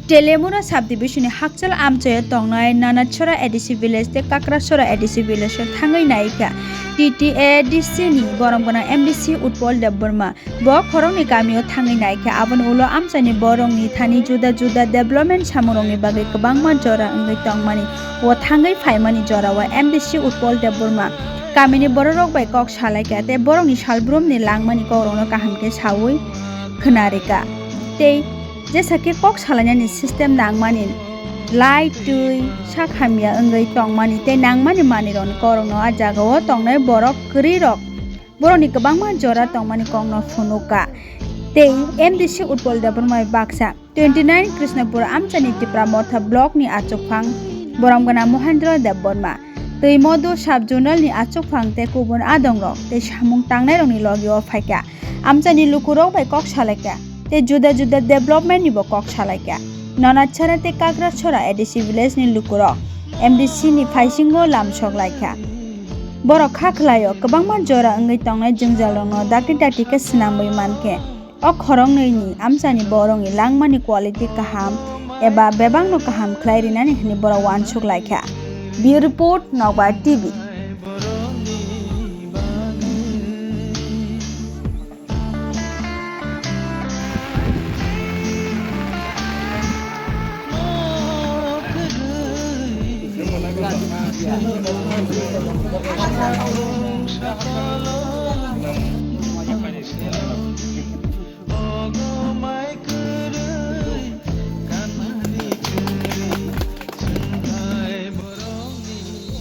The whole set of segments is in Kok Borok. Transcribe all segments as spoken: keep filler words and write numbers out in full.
Telemura subdivision ni Hakchal amchaio tongnai Nanachora A D C village tei Kakrasora A D C village o thangwi naikha T T A D C ni borom gwnang M D C Utpol Debbarma. Bo khoroknwi kamio thangwi naikha, aboni ulo amchaini borokni thani juda juda development samungrokni bagwi kwbangma jora wngwi tongmani. O thangwi phaimani jorao M D C Utpol Debbarma kamini bororok bai kok salaikha tei borokni salbrumni langmani kokrokno kaham khe saui khwnarikha. Tei jesa khe kok salainani system nangmani, light, twi, sak hamya wngwi tongmani tei nangmani manwirokni kokrokno a jagao tongnai borok kwrwirok borokni kwbangma jora tongmani kokno phunukha. Tei M D C Utpol Debbarma bai baksa twenty nine Krishnapur amchaini Tipra Motha block ni achukphang borom gwnang Mohendra Debbarma, Twimodu sub zonal ni achukphang tei kubun adongrok tei samung tangnairokni logio phaikha. Amchaini lukurok bai kok salaikha tei juda juda development ni bo kok salaikha. Nonachara tei Kakrasora A D C village ni lukurok M D C ni phaisingo lamsok laikha. Borok kha khlaio, kwbangma jora wngwi tongnai jwngjalrokno dakti dakti khe swnamwi mankhe, o khoroknwini amchaini borokni langmani quality kaham eba bebakno kaham khlai rinani hwnwi borok uansuk laikha. Bureau Report, Nokbar T V.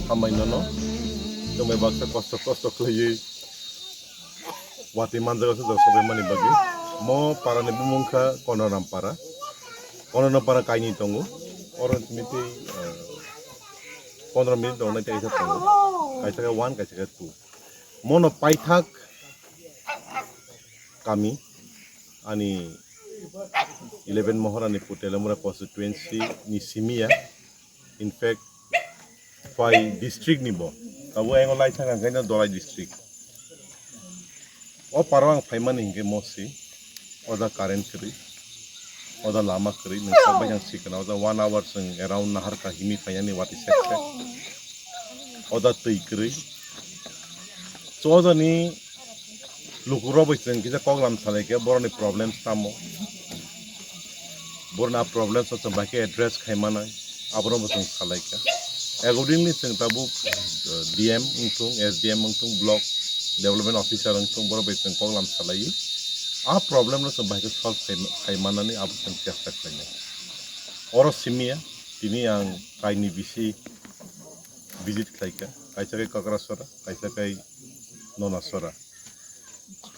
Hambai nono, chwng bai baksa kosto kosto khlaiwi watwi manjak aswk jora sobaimani bagwi. Mo para ni bumung kha Kononam para. Kononam para kainwi tongo. Oro simi tei, eh, pondro minute rok nai tei kaisa tongo. Kaisa khe one, kaisa khe two. Mono paithak kami ani eleven Moharani Telemura constituency ni simi ya. In fact, phai district ni bo. Abo engo lai thang ang kaino Dolai district. O paro ang phaimani hinkhe mosi, oda current kwrwi, oda lama kwrwi, nwng sak bai ang sikana, oda one hour chwng around naharka himi phainani wati sek sek. Oda twi kwrwi. So, odani lukurok bai chwng kisa koklam salaikhe borokni problems tamo. Borokni a problems no chwng bai khe address khai manai, abono bo chwng salaikha. Accordingly, chwng tabuk, uh, D M wngthung, S D M wngthung, block development officer wngthung, borok bai chwng koklam salaiwi a problem no chwng bai khe solve khai, khai manani abo chwng chesta khlainai. Oro simiya, tini ang kaini bisi visit khlaikha, kaisa khe Kakrasora, kaisa khe Nonasora.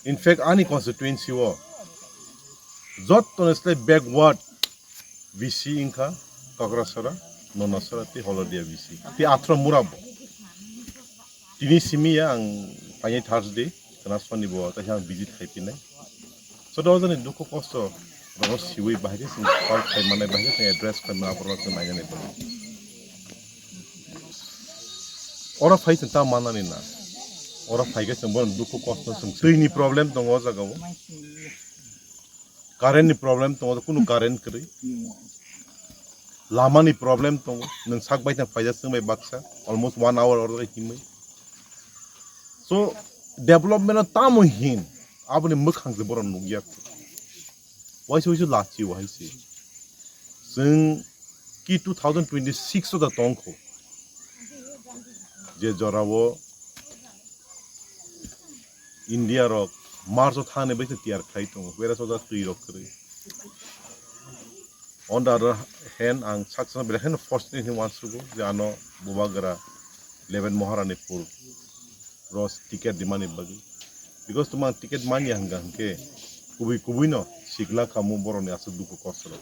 In fact, ani constituency o jottoni slai backward V C wngkha Kakrasora, Nonasora tei Holodia V C. Tei Athra Mura bo. Tini simi ya ang painai Thursday, kana Sonibar, kaisa ang visit khai pinai. So, do jani dukhu kosto rogo siwi bahai khe chwng solve khai manai, bahai khe chwng address khai manai, aborok chwng nainani bo. Oro phai chwng ta manani na. Oro phai khe chwng bono dukhu kosto chwng twi ni problem tongo o jaga o. Current ni problem tongo, kunu current kwrwi. Lama ni problem tongo, nwng sak bai thang phaijak chwng bai baksa, almost one hour oro himwi. So, development o tamo hin, aboni mwkhang se bohrok nukya. Waisa waisa lachi wahai se. Chwng ki two thousand twenty-six o da tongkho. Je jorao India rok March o thani bai se tiyar khlai tongo, whereas o da twi rok kwrwi. On the other hand, ang saksa belai kheno fortunate hinwi uansugo je ano Bubagra eleven Moharanipur ro ticket dimani bagwi. Because tumang ticket manya hwnkha hwnkhe kubui kubui no sikla khamu borokni aswk dukhu kosto rok.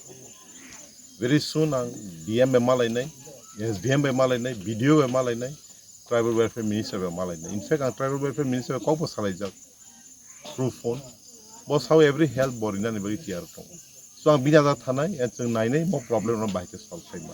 Very soon ang D M bai malainai, S D M bai malainai, B D O bai malainai, Tribal Welfare Minister bai malainai. In fact, ang Tribal Welfare Minister bai kokbo salaijak through phone. Bo sao every help bo rinani bagwi tiyar tongo. So ang bini ajak thanai, and chwng nainai mo problem no bahai khe solve khaima.